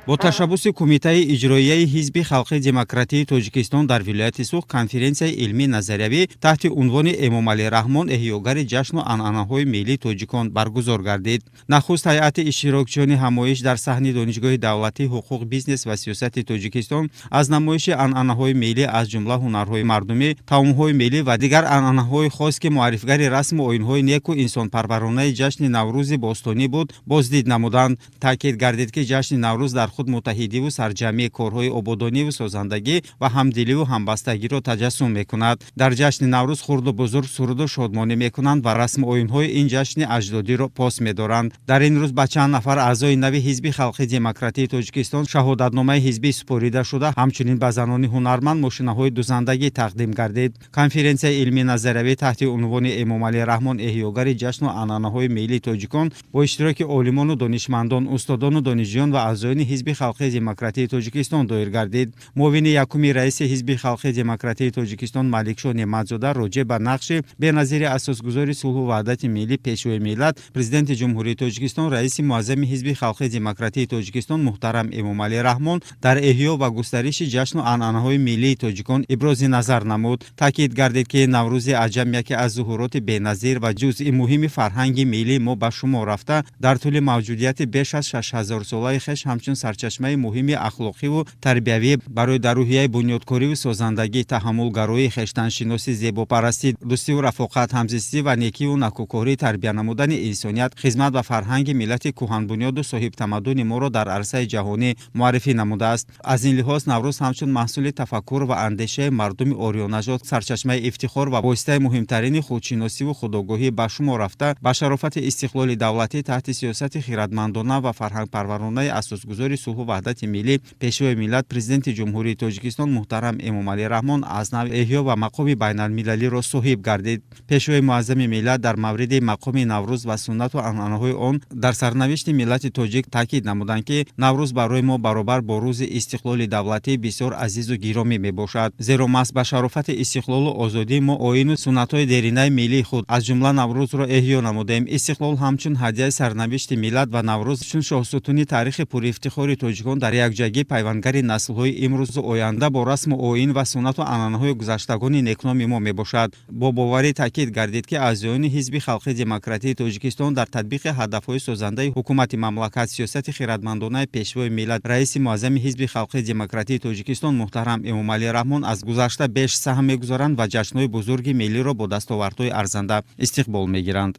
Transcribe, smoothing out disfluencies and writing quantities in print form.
Бо ташаббуси Кумитаи иҷроияи Ҳизби халқи демократии Тоҷикистон дар вилояти Суғд конференсияи илмии назариявӣ таҳти унвони «Эмомалӣ Раҳмон: эҳёгари ҷашну анъанаҳои миллии тоҷикон» баргузор гардид. Нахуст ҳайати иштирокчиёни ҳамоиш дар саҳни Донишгоҳи давлатии ҳуқуқ, бизнес ва сиёсати Тоҷикистон аз намоиши анъанаҳои миллӣ, аз ҷумла ҳунарҳои мардумӣ, таомҳои миллӣ ва дигар анъанаҳои хос, ки муаррифгари расму оинҳои неку инсонпарваронаи ҷашни Наврӯзи бостонӣ буд, боздид намуданд. Таъкид гардид, ки ҷашни Наврӯз дар худ муттаҳидиву сарҷамъии корҳои ободониву созандагӣ ва ҳамдиливу ҳамбастагиро таҷассум мекунад. Дар ҷашни Наврӯз хурду бузург суруду шодмонӣ мекунанд ва расму оинҳои ин ҷашни аҷдодиро пос медоранд. Дар ин рӯз ба чанд нафар аъзои нави Ҳизби халқи демократии Тоҷикистон шаҳодатномаи ҳизбӣ супорида шуда, ҳамчунин ба занони ҳунарманд мошинаҳои дузандагӣ тақдим гардид. Конференсияи илмии назариявӣ таҳти унвони «Эмомалӣ Раҳмон: эҳёгари ҷашну анъанаҳои миллии тоҷикон» бо иштироки олимону донишмандон, устодону донишҷӯён ва аъзоёни Ҳизби халқи демократии Тоҷикистон доир гардид. Муовини якуми раиси Ҳизби халқи демократии Тоҷикистон Маликшо Неъматзода роҷеъ ба нақши беназири асосгузори сулҳу ваҳдати миллӣ, Пешвои миллат, Президенти Ҷумҳурии Тоҷикистон, раиси муаззами Ҳизби халқи демократии Тоҷикистон муҳтарам Эмомалӣ Раҳмон дар эҳё ва густариши ҷашну анъанаҳои миллии тоҷикон ибрози назар намуд. Таъкид гардид, ки Наврӯзи аҷам яке аз зуҳуроти беназир ва ҷузъи муҳими фарҳанги миллии мо ба шумор рафта, дар тӯли мавҷудияти беш аз 6000-солаи хеш ҳамчун сарчашмаи муҳими ахлоқиву тарбиявӣ барои дар рӯҳияи бунёдкориву созандагӣ, таҳаммулгароӣ, хештаншиносӣ, зебопарастӣ, дӯстиву рафоқат, ҳамзистӣ ва некиву накӯкорӣ тарбия намудани инсоният хизмат ба фарҳанги миллати кӯҳанбунёду соҳибтамаддуни моро дар арсаи ҷаҳонӣ муаррифӣ намудааст. Аз ин лиҳоз Наврӯз ҳамчун маҳсули тафаккур ва андешаи мардуми ориёнажод сарчашмаи ифтихор ва воситаи муҳимтарини худшиносиву худогоҳӣ ба шумор рафта, ба шарофати истиқлоли давлатӣ таҳти сиёсати хиратмандона ва фарҳангпарваронаи асосгузори сулҳу ваҳдати миллӣ, Пешвои миллат, Президенти Ҷумҳурии Тоҷикистон муҳтарам Эмомалӣ Раҳмон аз нав эҳё ва мақоми байналмилалиро соҳиб гардид. Пешвои муаззами миллат дар мавриди мақоми Наврӯз ва суннату анъанаҳои он дар сарнавишти миллати тоҷик таъкид намуданд, ки Наврӯз барои мо баробар бо рӯзи истиқлоли давлатӣ бисёр азизу гиромӣ мебошад, зеро маҳз ба шарофати истиқлолу озодӣ мо оину суннатҳои деринаи миллии худ, аз ҷумла Наврӯзро эҳё намудем. Истиқлол ҳамчун ҳадияи сарнавишти миллат ва Наврӯз чун шоҳсутуни таърихи пурифтихори тоҷикон дар якҷоягӣ пайвандгари наслҳои имрӯзу оянда бо расму оин ва суннату анъанаҳои гузаштагони некноми мо мебошад. Бо боварӣ таъкид гардид, ки аъзоёни Ҳизби халқи демократии Тоҷикистон дар татбиқи ҳадафҳои созандаи ҳукумати мамлакат, сиёсати хиратмандонаи Пешвои миллат, раиси муаззами Ҳизби халқи демократии Тоҷикистон муҳтарам Эмомалӣ Раҳмон аз гузашта беш саҳм мегузоранд ва ҷашнҳои бузурги миллиро бо дастовардҳои арзанда истиқбол мегиранд.